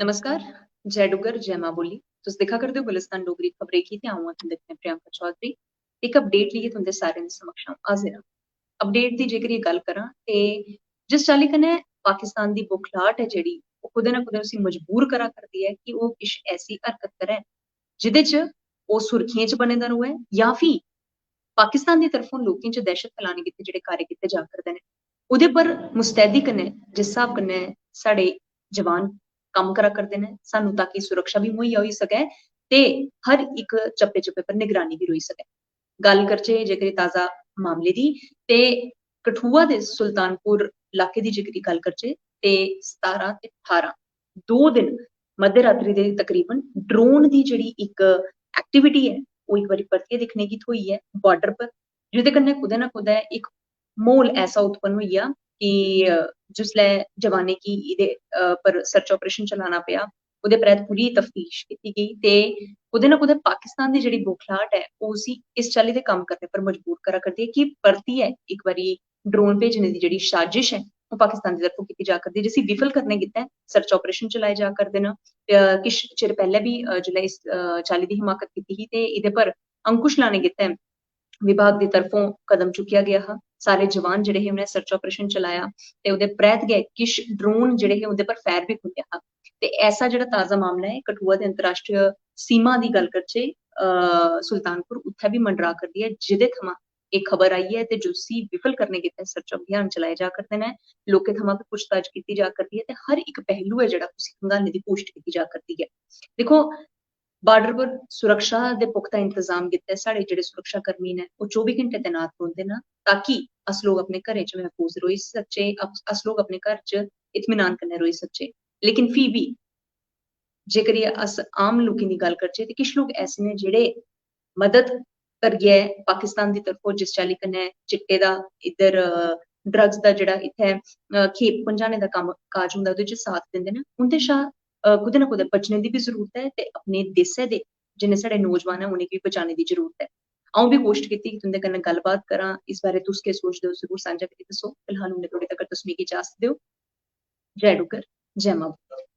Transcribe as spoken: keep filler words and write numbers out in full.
नमस्कार, जय डुग्गर, जय मां बोली। तुस दिक्खा करदे ओ गुलिस्तान डोगरी खबरें गी ते अ'ऊं आं तुं'दे कन्नै प्रियंका चौधरी। इक अपडेट लेइयै तुं'दे सारें दे समक्ष अ'ऊं हाजिर आं। अपडेट दी जेकर एह् गल्ल करां ते जिस चाल्ली कन्नै पाकिस्तान दी बौखलाहट ऐ जेह्ड़ी, ओह् कुतै ना कुतै उसी मजबूर करा करदी ऐ कि ओह् किश ऐसी हरकत करै जेह्दे च ओह् सुर्खियें च बने दा र'वै जां फ्ही पाकिस्तान दी तरफों लोकें च दहशत फैलाने गित्तै जेह्ड़े कार्य कीते जा करदे न, ओह्दे पर मुस्तैदी कन्नै जिस स्हाब कन्नै साढ़े जवान कम्म करा करदे न, सानू ताकि सुरक्षा बी मुहैया होई सकै ते हर इक चप्पे चप्पे पर निगरानी बी रेही सकै। गल्ल करचै जेकर ताजा मामले दी, ते कठुआ दे सुल्तानपुर इलाके दी जेकर गल्ल करचै, ते सतारां ते ठारां, दो दिन मध्यरात्रि दे तकरीबन ड्रोन दी जेह्ड़ी इक एक्टिविटी ऐ, ओह् इक बारी परतियै दिक्खने गी थ्होई ऐ बार्डर पर, जेह्दे कन्नै कुतै ना कुतै इक म्हौल ऐसा उत्पन्न होई गेआ कि जिसलै जवानें गी एह्दे पर सर्च ऑपरेशन चलाना पेआ, ओह्दे परैंत पूरी तफ्तीश कीती गेई ते कुतै ना कुतै पाकिस्तान दी जेह्ड़ी बौखलाहट ऐ, ओह् उसी इस चाल्ली दे कम्म करने पर मजबूर करा करदी ऐ कि परतियै इक बारी ड्रोन भेजने दी जेह्ड़ी साजिश ऐ, ओह् पाकिस्तान दी तरफों कीती जा करदी ऐ, जिसी विफल करने गित्तै सर्च ऑपरेशन चलाए जा करदे न। किश चिर पैह्लें बी जिसलै इस चाल्ली दी हिमाकत कीती ही ते एह्दे पर अंकुश लाने गित्तै विभाग दी तरफों कदम चुक्केआ गेआ हा। सारे जवान जेह्ड़े हे, उ'नें सर्च ऑपरेशन चलाया ते ओह्दे परैंत गै किश ड्रोन जेह्ड़े हे, उं'दे पर फायर बी खुंडेआ हा। ते ऐसा जेह्ड़ा ताजा मामला ऐ कठुआ दे अंतर्राष्ट्रीय सीमा दी गल्ल करचै, सुल्तानपुर, उत्थै बी मंडरा करदी ऐ, जेह्दे थमां एह् खबर आई ऐ ते जिसी विफल करने गित्तै सर्च अभियान चलाए जा करदे न। लोकें थमां बी पुछताछ कीती जा करदी ऐ ते हर इक पैह्लू ऐ जेह्ड़ा, उसी खंगालने दी कोशश कीती जा करदी ऐ। दिक्खो, बार्डर पर सुरक्षा दे पुख्ता इंतजाम गित्तै साढ़े जेह्ड़े सुरक्षा कर्मी न, ओह् चौबी घैंटे तैनात रौंह्दे न, ताकि अस लोक अपने घरें च महफूज रेही सकचै, अस लोक अपने घर च इतमीनान कन्नै रेही सकचै। लेकिन फ्ही बी जेकर अस आम लोकें दी गल्ल करचै ते किश लोक ऐसे न जेह्ड़े मदद करियै पाकिस्तान दी तरफों जिस चाल्ली कन्नै चिट्टे दा इद्धर ड्रग्स दा जेह्ड़ा इत्थै खेप पहुंचाने दा कम्म काज होंदा, ओह्दे च साथ दिंदे न, उं'दे शा कुतै ना कुतै बचने दी बी जरूरत ऐ ते अपने देसै दे जिन्ने साढ़े नौजवान ऐ, उ'नेंगी बी बचाने दी जरूरत ऐ। अ'ऊं बी कोशट कीती कि तुं'दे कन्नै गल्लबात करां, इस बारे तुस केह् सोचदे ओ, जरूर सांझा करियै दस्सो। फिलहाल उन्ने धोड़ी तक तुस मिगी इजाजत देओ। जय डुग्गर, जय मां बोली।